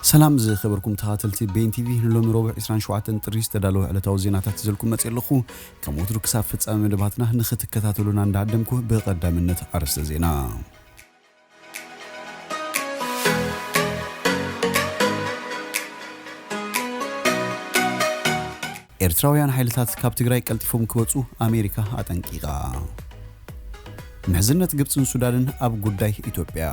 ሰላም ዝኸበርኩም ተኸታተልቲ ቤን ቲቪ፣ ንሎሚ ረቡዕ ዕስራን ሸውዓተን ጥሪ ዝተዳለወ ዕለታዊ ዜናታት ሒዘልኩም መጺእ ኣለኹ። ከም ወትሩ ክሳብ ፍጻመ መደባትና ንኽትከታተሉና እንዳዓደምኩ፣ ብቐዳምነት ኣርእስተ ዜና። ኤርትራውያን ሓይልታት ካብ ትግራይ ቀልጢፎም ክወጹ ኣሜሪካ ኣጠንቂቓ። ምሕዝነት ግብጽን ሱዳንን ኣብ ጉዳይ ኢትዮጵያ።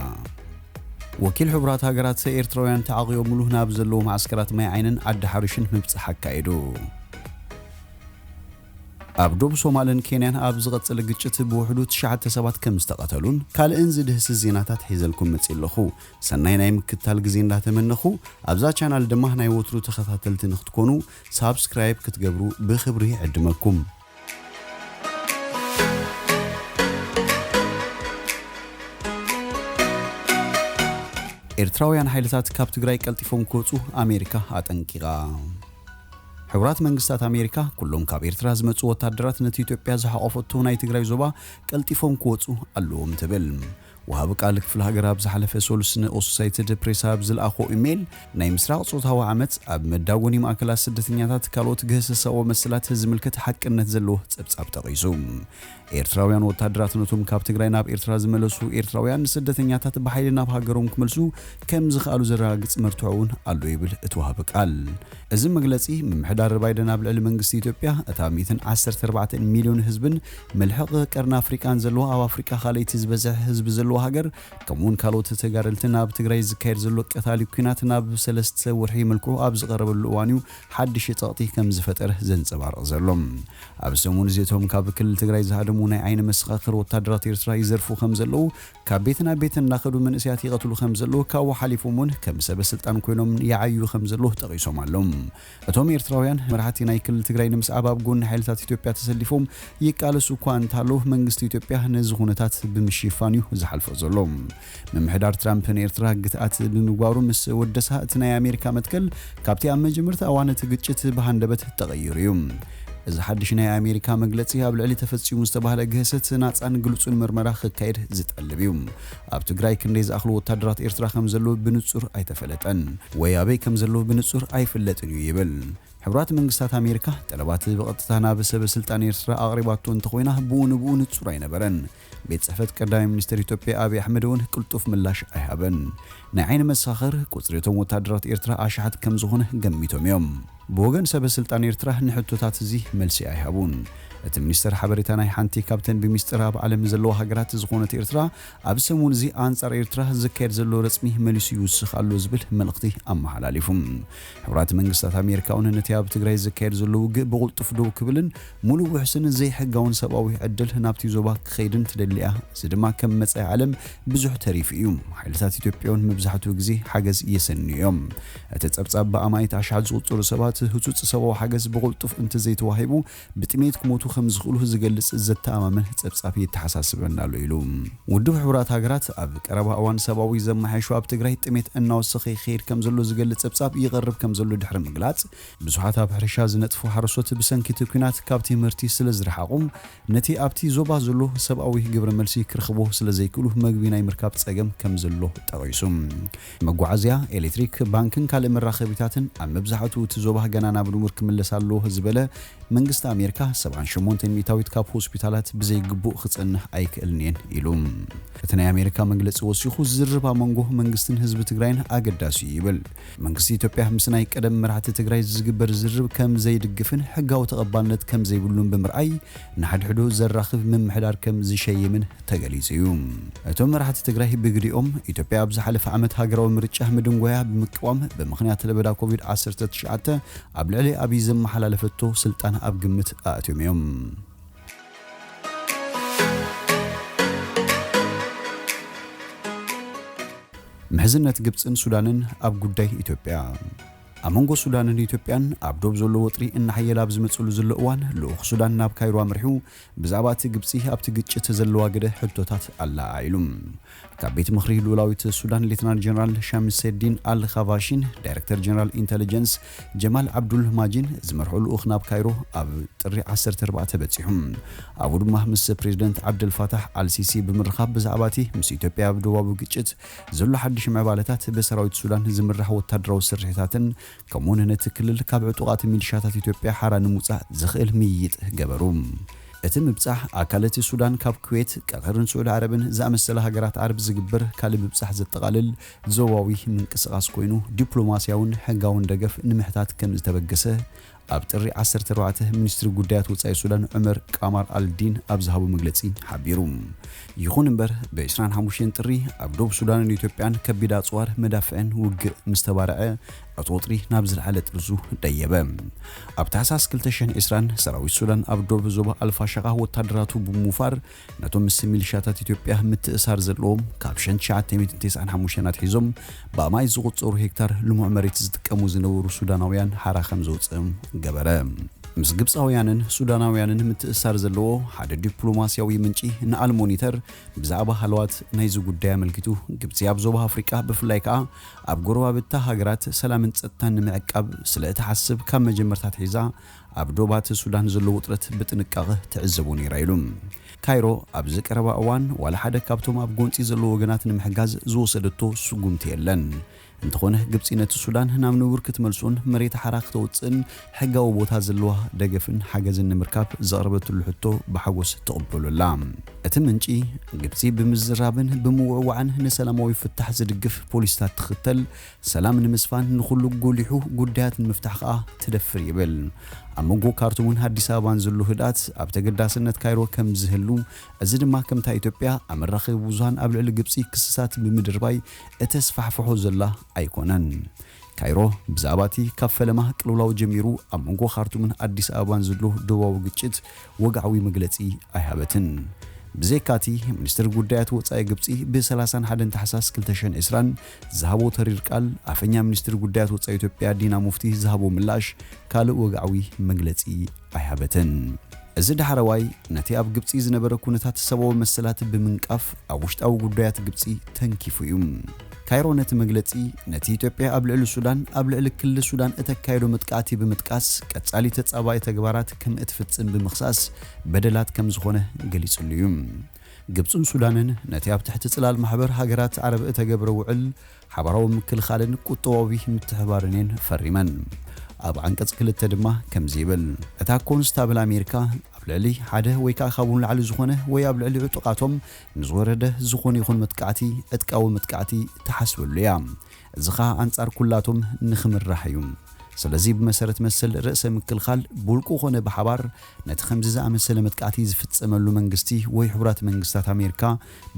ወኪል ሕቡራት ሃገራት፣ ኤርትራውያን ተዓቒቦምሉ ናብ ዘለዉ መዓስከራት ማይ ዓይንን ዓዲ ሓሩሽን ምብጻሕ ኣካየዱ። ኣብ ዶብ ሶማልን ኬንያን ኣብ ዝቐጸለ ግጭት ብውሕዱ ትሽዓተ ሰባት ከም ዝተቐተሉን ካልእን ዝድህስስ ዜናታት ሒዘልኩም መጺእ ኣለኹ። ሰናይ ናይ ምክትታል ግዜ እንዳተመነኹ፣ ኣብዛ ቻናል ድማ ናይ ወትሩ ተኸታተልቲ ንክትኮኑ ሳብስክራይብ ክትገብሩ ብኽብሪ ይዕድመኩም። ኤርትራውያን ሓይልታት ካብ ትግራይ ቀልጢፎም ክወጹ ኣሜሪካ ኣጠንቂቓ። ሕቡራት መንግስታት ኣሜሪካ፣ ኩሎም ካብ ኤርትራ ዝመጹ ወታደራት ነቲ ኢትዮጵያ ዝሓቖፈቶ ናይ ትግራይ ዞባ ቀልጢፎም ክወጹ ኣለዎም ትብል። ወሃቢ ቃል ክፍለ ሃገር ኣብ ዝሓለፈ ሰሉስ ንኣሶሳይትድ ፕሬስ ኣብ ዝለኣኾ ኢሜይል፣ ናይ ምስራቕ ጾታዊ ዓመጽ፣ ኣብ መዳጎኒ ማእከላት ስደተኛታት፣ ካልኦት ግህሰ ሰብኣዊ መሰላት ዝምልከት ሓቅነት ዘለዎ ጸብጻብ ጠቒሱ። ኤርትራውያን ወታደራት ነቶም ካብ ትግራይ ናብ ኤርትራ ዝመለሱ ኤርትራውያን ስደተኛታት ብሓይሊ ናብ ሃገሮም ክመልሱ ከም ዝኽኣሉ ዘረጋግጽ መርትዖ እውን ኣሎ ይብል እቲ ወሃቢ ቃል። እዚ መግለጺ፣ ምምሕዳር ባይደን ኣብ ልዕሊ መንግስቲ ኢትዮጵያ፣ እታ ሚእትን ዓሰርተ ኣርባዕተን ሚልዮን ህዝብን መልሕቕ ቀርኒ ኣፍሪቃን ዘለዎ፣ ኣብ ኣፍሪቃ ካልኣይቲ ዝበዝሐ ህዝቢ ዘለዎ ሃገር፣ ከምኡውን ካልኦት ተጋደልቲ ናብ ትግራይ ዝካየድ ዘሎ ቀታሊ ኲናት ናብ ሰለስተ ወርሒ መልክዑ ኣብ ዝቐረበሉ እዋን እዩ ሓድሽ ጸቕጢ ከም ዝፈጠረ ዘንጸባርቕ ዘሎ። ኣብ ሰሙን እዚ እቶም ካብ ክልል ትግራይ ዝሃደሙ ናይ ዓይኒ መሰኻኽር ወታደራት ኤርትራ ይዘርፉ ከም ዘለዉ፣ ካብ ቤት ናብ ቤት እናኸዱ መንእሰያት ይቐትሉ ከም ዘለዉ፣ ካብኡ ሓሊፎም እውን ከም ሰበ ስልጣን ኮይኖም ይዓዩ ከም ዘለዉ ጠቒሶም ኣለዉ። እቶም ኤርትራውያን መራሕቲ ናይ ክልል ትግራይ ንምስዓብ ኣብ ጎኒ ሓይልታት ኢትዮጵያ ተሰሊፎም ይቃለሱ እኳ እንተሃለዉ፣ መንግስቲ ኢትዮጵያ ነዚ ኩነታት ብምሽፋን እዩ ዝሓልፎ ዘሎ። ምምሕዳር ትራምፕ ንኤርትራ ግትኣት ብምግባሩ ምስ ወደሳ፣ እቲ ናይ ኣሜሪካ መትከል ካብቲ ኣብ መጀመርታ እዋን እቲ ግጭት ብሃንደበት ተቐይሩ እዩ። እዚ ሓድሽ ናይ ኣሜሪካ መግለጺ፣ ኣብ ልዕሊ ተፈጺሙ ዝተባህለ ግህሰት ናጻን ግሉጽን ምርመራ ክካየድ ዝጠልብ እዩ። ኣብ ትግራይ ክንደይ ዝኣኽሉ ወታደራት ኤርትራ ከም ዘለዉ ብንጹር ኣይተፈለጠን፣ ወይ ኣበይ ከም ዘለዉ ብንጹር ኣይፍለጥን እዩ ይብል። ሕቡራት መንግስታት ኣሜሪካ ጠለባት ብቐጥታ ናብ ሰበ ስልጣን ኤርትራ ኣቕሪባቶ እንተኾይና፣ ብኡ ንብኡ ንጹር ኣይነበረን። ቤት ጽሕፈት ቀዳማይ ሚኒስትር ኢትዮጵያ ኣብይ ኣሕመድ እውን ቅልጡፍ ምላሽ ኣይሃበን። ናይ ዓይኒ መሰኻኽር፣ ቁጽሪ እቶም ወታደራት ኤርትራ ኣሽሓት ከም ዝኾነ ገሚቶም እዮም። ብወገን ሰበ ስልጣን ኤርትራ ንሕቶታት እዚ መልሲ ኣይሃቡን። እቲ ሚኒስተር ሓበሬታ፣ ናይ ሓንቲ ካብተን ብሚስጥር ኣብ ዓለም ዘለዋ ሃገራት ዝኾነት ኤርትራ፣ ኣብ ሰሙን እዚ ኣንጻር ኤርትራ ዝካየድ ዘሎ ረጽሚ መሊሱ ይውስኽ ኣሎ ዝብል መልእኽቲ ኣመሓላሊፉ። ሕቡራት መንግስታት ኣሜሪካ እውን ነቲ ኣብ ትግራይ ዝካየድ ዘሎ ውግእ ብቕልጡፍ ደው ክብልን ሙሉእ ውሕስን ዘይሕጋውን ሰብኣዊ ዕድል ናብቲ ዞባ ክኸይድን ትደሊ እያ። እዚ ድማ ከም መጻኢ ዓለም ብዙሕ ተሪፉ እዩ። ሓይልታት ኢትዮጵያ እውን መብዛሕትኡ ግዜ ሓገዝ የሰንዩ እዮም። እቲ ጸብጻብ፣ ብኣማኢት ኣሽሓት ዝቑጸሩ ሰባት ህጹጽ ሰብኣዊ ሓገዝ ብቕልጡፍ እንተዘይተዋሂቡ ብጥሜት ክሞቱ ከም ዝኽእሉ ዝገልጽ ዘተኣማምን ጸብጻብ የተሓሳስበና ኣሎ ኢሉ። ውድብ ሕቡራት ሃገራት ኣብ ቀረባ እዋን ሰብኣዊ ዘመሓየሹ ኣብ ትግራይ ጥሜት እናወሰኸ ይኸይድ ከም ዘሎ ዝገልጽ ጸብጻብ ይቐርብ ከም ዘሎ ድሕሪ ምግላጽ፣ ብዙሓት ኣብ ሕርሻ ዝነጥፉ ሓረስቶት ብሰንኪ እቲ ኲናት ካብቲ ምህርቲ ስለ ዝረሓቑ፣ ነቲ ኣብቲ ዞባ ዘሎ ሰብኣዊ ግብረ መልሲ ክረኽቦ ስለ ዘይክእሉ፣ መግቢ ናይ ምርካብ ጸገም ከም ዘሎ ጠቒሱ። መጓዓዝያ፣ ኤሌክትሪክ፣ ባንክን ካልእ መራኸቢታትን ኣብ መብዛሕትኡ እቲ ዞባ ገና ናብ ንቡር ክምለስ ኣለዎ ዝበለ መንግስቲ ኣሜሪካ፣ ሰብዓን ሸሞንተን ሚእታዊት ካብ ሆስፒታላት ብዘይ ግቡእ ክጸንሕ ኣይክእልን እየን ኢሉ። እቲ ናይ ኣሜሪካ መግለጺ ወሲኹ፣ ዝርርብ ኣብ መንጎ መንግስትን ህዝቢ ትግራይን ኣገዳሲ እዩ ይብል። መንግስቲ ኢትዮጵያ ምስ ናይ ቀደም መራሕቲ ትግራይ ዝግበር ዝርርብ ከም ዘይድግፍን ሕጋዊ ተቐባልነት ከም ዘይብሉን ብምርኣይ፣ ንሓድሕዱ ዘራኽብ ምምሕዳር ከም ዝሸይምን ተገሊጹ እዩ። እቶም መራሕቲ ትግራይ ብግዲኦም፣ ኢትዮጵያ ኣብ ዝሓለፈ ዓመት ሃገራዊ ምርጫ ምድንጓያ ብምቅዋም፣ ብምኽንያት ለበዳ ኮቪድ ዓሰርተ ትሽዓተ ኣብ ልዕሊ ኣብይ ዘመሓላለፈቶ ስልጣን ኣብ ግምት ኣእትዮም እዮም። ምሕዝነት ግብጽን ሱዳንን ኣብ ጉዳይ ኢትዮጵያ። ኣብ መንጎ ሱዳንን ኢትዮጵያን ኣብ ዶብ ዘሎ ወጥሪ እናሓየለ ኣብ ዝመጽሉ ዘሎ እዋን፣ ልኡኽ ሱዳን ናብ ካይሮ ኣምሪሑ፣ ብዛዕባ እቲ ግብጺ ኣብቲ ግጭት ዘለዋ ግደ ሕቶታት ኣለዓዒሉ። ካብ ቤት ምኽሪ ልኡላዊት ሱዳን ሌተናል ጀነራል ሻምሰዲን ኣል ኻቫሺን ዳይረክተር ጀነራል ኢንተለጀንስ ጀማል ዓብዱል ማጂን ዝመርሑ ልኡኽ ናብ ካይሮ ኣብ ጥሪ ዓሰርተ ኣርባዕተ በጺሑ። ኣብኡ ድማ ምስ ፕሬዚደንት ዓብደልፋታሕ ኣልሲሲ ብምርኻብ ብዛዕባ እቲ ምስ ኢትዮጵያ ኣብ ደቡባዊ ግጭት ዘሎ ሓድሽ ምዕባለታት፣ ብሰራዊት ሱዳን ዝምራሕ ወታደራዊ ስርሒታትን ከምኡውን ነቲ ክልል ካብ ዕጡቓት ሚሊሻታት ኢትዮጵያ ሓራ ንምውጻእ ዝኽእል ምይይጥ ገበሩ። እቲ ምብጻሕ ኣካል እቲ ሱዳን ካብ ኩዌት፣ ቀጠርን ስዑዲ ዓረብን ዝኣመሰላ ሃገራት ዓረብ ዝግበር ካልእ ምብጻሕ ዘጠቓልል ዞባዊ ምንቅስቓስ ኮይኑ፣ ዲፕሎማስያውን ሕጋውን ደገፍ ንምሕታት ከም ዝተበገሰ ኣብ ጥሪ ዓሰርተ ኣርባዕተ ሚኒስትሪ ጉዳያት ወጻኢ ሱዳን ዑመር ቃማር ኣልዲን ኣብ ዝሃቦ መግለጺ ሓቢሩ። ይኹን እምበር፣ ብ ዕስራን ሓሙሽተን ጥሪ ኣብ ዶብ ሱዳንን ኢትዮጵያን ከቢድ ኣጽዋር፣ መዳፍዕን ውግእ ምስ ተባርዐ፣ እቲ ወጥሪ ናብ ዝለዓለ ጥርዙ ደየበ። ኣብ ታሕሳስ ክልተ ሽሕን ዕስራን ሰራዊት ሱዳን ኣብ ዶብ ዞባ ኣልፋሸቃ ወታደራቱ ብምውፋር፣ ነቶም ምስ ሚሊሻታት ኢትዮጵያ ምትእሳር ዘለዎም ካብ ሸን ትሽዓተ ሚእትን ተስዓን ሓሙሽተን ኣትሒዞም ብኣማኢት ዝቑጸሩ ሄክታር ልሙዕ መሬት ዝጥቀሙ ዝነበሩ ሱዳናውያን ሓራ ከም ዘውፅእም ገበረ። ምስ ግብፃውያንን ሱዳናውያንን ምትእሳር ዘለዎ ሓደ ዲፕሎማስያዊ ምንጪ ንኣል ሞኒተር ብዛዕባ ሃለዋት ናይዚ ጉዳይ ኣመልኪቱ፣ ግብፂ ኣብ ዞባ ኣፍሪቃ ብፍላይ ከኣ ኣብ ጎረባብታ ሃገራት ሰላምን ጸጥታን ንምዕቃብ ስለ እትሓስብ ካብ መጀመርታ ኣትሒዛ ኣብ ዶባት ሱዳን ዘሎ ውጥረት ብጥንቃቐ ትዕዘቦ ነይራ ኢሉ። ካይሮ ኣብዚ ቀረባ እዋን ዋላ ሓደ ካብቶም ኣብ ጎንጺ ዘለዉ ወገናት ንምሕጋዝ ዝወሰደቶ ስጉምቲ የለን። እንተኾነ ግብጺ ነቲ ሱዳን ናብ ንቡር ክትመልሶን መሬት ሓራ ክተውጽእን ሕጋዊ ቦታ ዘለዋ ደገፍን ሓገዝን ንምርካብ ዘቕረበትሉ ሕቶ ብሓጎስ ትቕበሎ ኣላ። እቲ ምንጪ ግብጺ ብምዝራብን ብምውዕዋዕን ንሰላማዊ ፍታሕ ዝድግፍ ፖሊስታት ትኽተል፣ ሰላም ንምስፋን ንኹሉ ጎሊሑ ጉዳያት ንምፍታሕ ከኣ ትደፍር ይብል። ኣብ መንጎ ካርቱምን ኣዲስ ኣበባን ዘሎ ህድኣት ኣብ ተገዳስነት ካይሮ ከም ዝህሉ፣ እዚ ድማ ከምታ ኢትዮጵያ ኣብ መራኸቢ ብዙሃን ኣብ ልዕሊ ግብጺ ክስታት ብምድርባይ እተስፋሕፍሖ ዘላ ኣይኮነን። ካይሮ ብዛዕባ እቲ ካብ ፈለማ ቅልውላው ጀሚሩ ኣብ መንጎ ካርቱምን ኣዲስ ኣበባን ዘሎ ዶባዊ ግጭት ወግዓዊ መግለጺ ኣይሃበትን። ብዘይካቲ፣ ሚኒስትሪ ጉዳያት ወጻኢ ግብጺ ብ ሰላሳን ሓደን ታሕሳስ ክልተ ሽሕን ዕስራን ዝሃቦ ተሪር ቃል፣ ኣፈኛ ሚኒስትሪ ጉዳያት ወጻኢ ኢትዮጵያ ዲና ሙፍቲ ዝሃቦ ምላሽ ካልእ ወግዓዊ መግለጺ ኣይሃበትን። እዚ ዳሕረዋይ ነቲ ኣብ ግብጺ ዝነበረ ኩነታት ሰብኣዊ መሰላት ብምንቃፍ ኣብ ውሽጣዊ ጉዳያት ግብጺ ተንኪፉ እዩ። ካይሮ ነቲ መግለጺ ነቲ ኢትዮጵያ ኣብ ልዕሊ ሱዳን፣ ኣብ ልዕሊ ክልል ሱዳን እተካየዶ መጥቃዕቲ ብምጥቃስ፣ ቀጻሊ ተጻባኢ ተግባራት ከም እትፍጽም ብምኽሳስ በደላት ከም ዝኾነ ገሊጽሉ እዩ። ግብጽን ሱዳንን ነቲ ኣብ ትሕቲ ጽላል ማሕበር ሃገራት ዓረብ እተገብረ ውዕል ሓባራዊ ምክልኻልን ቁጠባዊ ምትሕባርን እየን ፈሪመን። ኣብ ዓንቀጽ ክልተ ድማ ከምዚ ይብል፣ እታ ኮንስታብል ኣሜሪካ ኣብ ልዕሊ ሓደ ወይ ከኣ ካብኡ ንላዕሊ ዝኾነ ወይ ኣብ ልዕሊ ዕጡቓቶም ንዝወረደ ዝኾነ ይኹን መጥቃዕቲ ዕጥቃዊ መጥቃዕቲ ትሓስበሉ እያ። እዚ ኸኣ ኣንጻር ኩላቶም ንኽምራሕ እዩ። ስለዚ ብመሰረት መሰል ርእሰ ምክልኻል ብውልቁ ኾነ ብሓባር ነቲ ከምዚ ዝኣመሰለ መጥቃዕቲ ዝፍጸመሉ መንግስቲ ወይ ሕቡራት መንግስታት ኣሜሪካ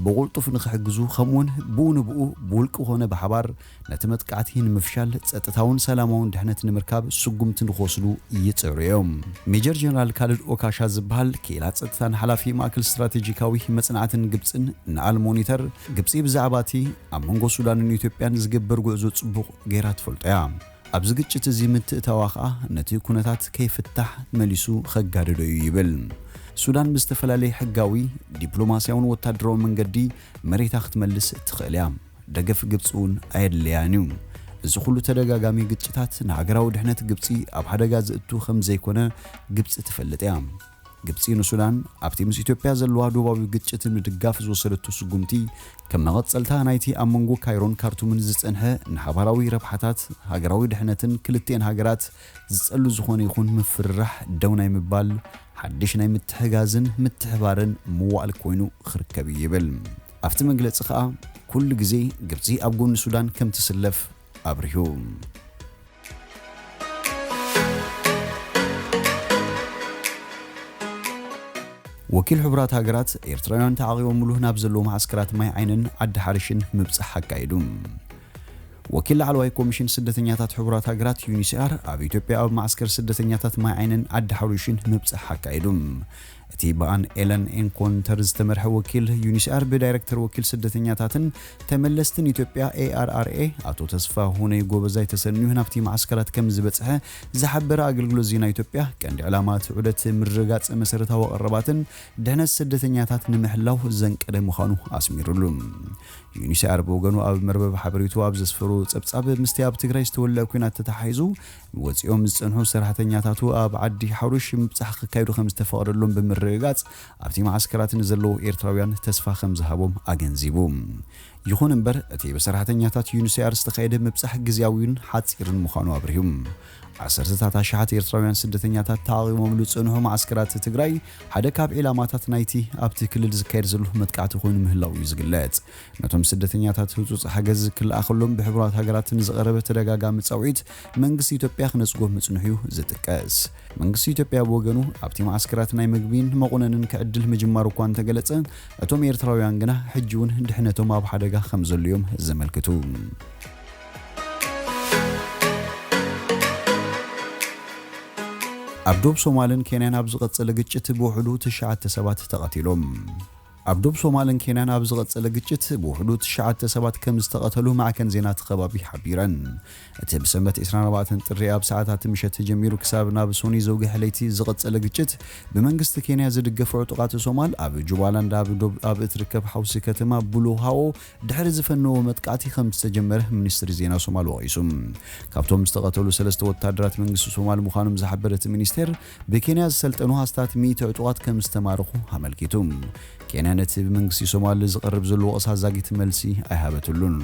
ብቕልጡፍ ንኽሕግዙ፣ ከምኡውን ብኡ ንብኡ ብውልቂ ኾነ ብሓባር ነቲ መጥቃዕቲ ንምፍሻል ጸጥታውን ሰላማውን ድሕነት ንምርካብ ስጉምቲ ንኽወስዱ ይጽዕሩ እዮም። ሜጀር ጀነራል ካልድ ኦካሻ ዝበሃል ክኢላ ጸጥታን ሓላፊ ማእከል ስትራቴጂካዊ መጽናዕትን ግብጽን ንኣል ሞኒተር፣ ግብጺ ብዛዕባ እቲ ኣብ መንጎ ሱዳንን ኢትዮጵያን ዝግበር ጉዕዞ ጽቡቕ ገይራ ትፈልጦ እያ። ኣብዚ ግጭት እዚ ምትእታዋ ኸኣ ነቲ ኩነታት ከይፍታሕ መሊሱ ኸጋድዶ እዩ ይብል። ሱዳን ብዝተፈላለየ ሕጋዊ፣ ዲፕሎማስያውን ወታደራዊ መንገዲ መሬታ ክትመልስ ትኽእል እያ። ደገፍ ግብጺ እውን ኣየድልያን እዩ። እዚ ኩሉ ተደጋጋሚ ግጭታት ንሃገራዊ ድሕነት ግብጺ ኣብ ሓደጋ ዘእቱ ከም ዘይኮነ ግብጺ ትፈልጥ እያ። ግብጺ ንሱዳን ኣብቲ ምስ ኢትዮጵያ ዘለዋ ዶባዊ ግጭት ንምድጋፍ ዝወሰደቶ ስጉምቲ ከም መቐጸልታ ናይቲ ኣብ መንጎ ካይሮን ካርቱምን ዝጸንሐ ንሓባራዊ ረብሓታት ሃገራዊ ድሕነትን ክልቲኤን ሃገራት ዝጸሉ ዝኾነ ይኹን ምፍርራሕ ደው ናይ ምባል ሓድሽ ናይ ምትሕጋዝን ምትሕባርን መዋእል ኮይኑ ክርከብ እዩ ይብል። ኣብቲ መግለጺ ከኣ ኩሉ ግዜ ግብጺ ኣብ ጎኒ ሱዳን ከም ትስለፍ ኣብሪሁ። ወኪል ሕቡራት ሃገራት፣ ኤርትራውያን ተዓቒቦምሉ ናብ ዘለዉ መዓስከራት ማይ ዓይንን ዓዲ ሓርሽን ምብጻሕ ኣካይዱ። ወኪል ላዕለዋይ ኮሚሽን ስደተኛታት ሕቡራት ሃገራት፣ ዩኒሲኣር፣ ኣብ ኢትዮጵያ ኣብ መዓስከር ስደተኛታት ማይ ዓይንን ዓዲ ሓርሽን ምብጻሕ ኣካይዱ። እቲ ብኣን ኤለን ኤንኮንተር ዝተመርሐ ወኪል ዩኒስኣር ብዳይረክተር ወኪል ስደተኛታትን ተመለስትን ኢትዮጵያ ኤኣርኣርኤ ኣቶ ተስፋ ሁነይ ጎበዛይ ተሰንዩ ናብቲ ማዓስከራት ከም ዝበጽሐ ዝሓበረ ኣገልግሎት ዜና ኢትዮጵያ፣ ቀንዲ ዕላማ እቲ ዑደት ምርግጋጽ መሰረታዊ ቀረባትን ድሕነት ስደተኛታት ንምሕላው ዘንቀደ ምዃኑ ኣስሚሩሉ። ዩኒስኣር ብወገኑ ኣብ መርበብ ሓበሬቱ ኣብ ዘስፈሩ ጸብጻብ፣ ምስቲ ኣብ ትግራይ ዝተወልዐ ኲናት ተተሓሒዙ ወፂኦም ዝፀንሑ ሰራሕተኛታቱ ኣብ ዓዲ ሓሩሽ ምብፃሕ ክካየዱ ከም ዝተፈቐደሎም ብምርግጋፅ፣ ኣብቲ ማዓስከራት ንዘለዉ ኤርትራውያን ተስፋ ከም ዝሃቦም ኣገንዚቡ። ይኹን እምበር፣ እቲ ብሰራሕተኛታት ዩኒስኣር ዝተኻየደ ምብፃሕ ግዝያዊን ሓፂርን ምዃኑ ኣብሪሁ። ዓሰርተታት ኣሽሓት ኤርትራውያን ስደተኛታት ተዓቒቦምሉ ዝፀንሑ ማዓስከራት ትግራይ ሓደ ካብ ዒላማታት ናይቲ ኣብቲ ክልል ዝካየድ ዘሎ መጥቃዕቲ ኮይኑ ምህላው እዩ ዝግለጽ። ነቶም ስደተኛታት ህጹጽ ሓገዝ ክለኣኸሎም ብሕቡራት ሃገራት ንዝቐረበ ተደጋጋሚ ጻውዒት መንግስቲ ኢትዮጵያ ክነጽጎ ምጽንሑ እዩ ዝጥቀስ። መንግስቲ ኢትዮጵያ ብወገኑ ኣብቲ ማዓስከራት ናይ ምግቢን መቑነንን ክዕድል ምጅማሩ እኳ እንተገለጸ፣ እቶም ኤርትራውያን ግና ሕጂ እውን ድሕነቶም ኣብ ሓደጋ ከም ዘሎ እዮም ዘመልክቱ። ኣብ ዶብ ሶማልን ኬንያን ኣብ ዝቐጸለ ግጭት ብውሕዱ ትሽዓተ ሰባት ተቐቲሎም። ኣብ ዶብ ሶማልን ኬንያን ኣብ ዝቐጸለ ግጭት ብውሕዱ ትሽዓተ ሰባት ከም ዝተቐተሉ ማዕከን ዜና እቲ ከባቢ ሓቢረን። እቲ ብሰንበት ዕስራን ኣርባዕተን ጥሪ ኣብ ሰዓታት ምሸት ጀሚሩ ክሳብ ናብ ሶኒ ዘውግሐ ለይቲ ዝቐጸለ ግጭት፣ ብመንግስቲ ኬንያ ዝድገፉ ዕጡቓት ሶማል ኣብ ጁባላንድ ኣብ ዶብ ኣብ እትርከብ ሓውሲ ከተማ ቡሉሃዎ ድሕሪ ዝፈነዎ መጥቃዕቲ ከም ዝተጀመረ ሚኒስትሪ ዜና ሶማል ወቒሱ። ካብቶም ዝተቐተሉ ሰለስተ ወታደራት መንግስቲ ሶማል ምዃኖም ዝሓበረ እቲ ሚኒስቴር፣ ብኬንያ ዝሰልጠኑ ኣስታት ሚእቲ ዕጡቓት ከም ዝተማረኹ ኣመልኪቱ። ኬንያ ነቲ ብመንግስቲ ሶማል ዝቐርብ ዘሎ ወቐሳ ዛጊት መልሲ ኣይሃበትሉን።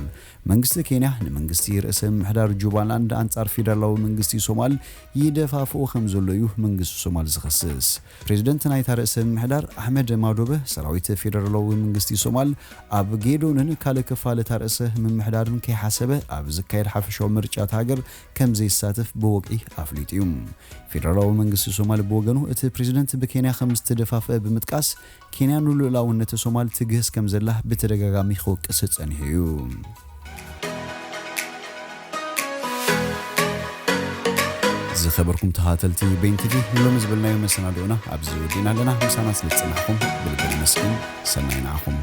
መንግስቲ ኬንያ ንመንግስቲ ርእሰ ምምሕዳር ጁባላንድ ኣንጻር ፌደራላዊ መንግስቲ ሶማል ይደፋፍኦ ከም ዘሎ እዩ መንግስቲ ሶማል ዝኸስስ። ፕሬዝደንት ናይታ ርእሰ ምምሕዳር ኣሕመድ ማዶበ፣ ሰራዊት ፌደራላዊ መንግስቲ ሶማል ኣብ ጌዶንን ካልእ ክፋል እታ ርእሰ ምምሕዳርን ከይሓሰበ ኣብ ዝካየድ ሓፈሻዊ ምርጫ እታ ሃገር ከም ዘይሳተፍ ብወግዒ ኣፍሊጡ እዩ። ፌደራላዊ መንግስቲ ሶማል ብወገኑ፣ እቲ ፕሬዝደንት ብኬንያ ከም ዝተደፋፍአ ብምጥቃስ፣ ኬንያ ንሉእላውነት ሶማል ትግህስ ከም ዘላ ብተደጋጋሚ ክወቅስ ጸኒሑ እዩ። ዝኸበርኩም ተኸታተልቲ ቤን ቲቪ፣ ንሎሚ ዝበልናዮ መሰናድኦና ኣብዚ ወዲእና ኣለና። ምሳና ስለ ዝጸናሕኩም ብልቢ ነመስግን። ሰናይ ንዓኹም።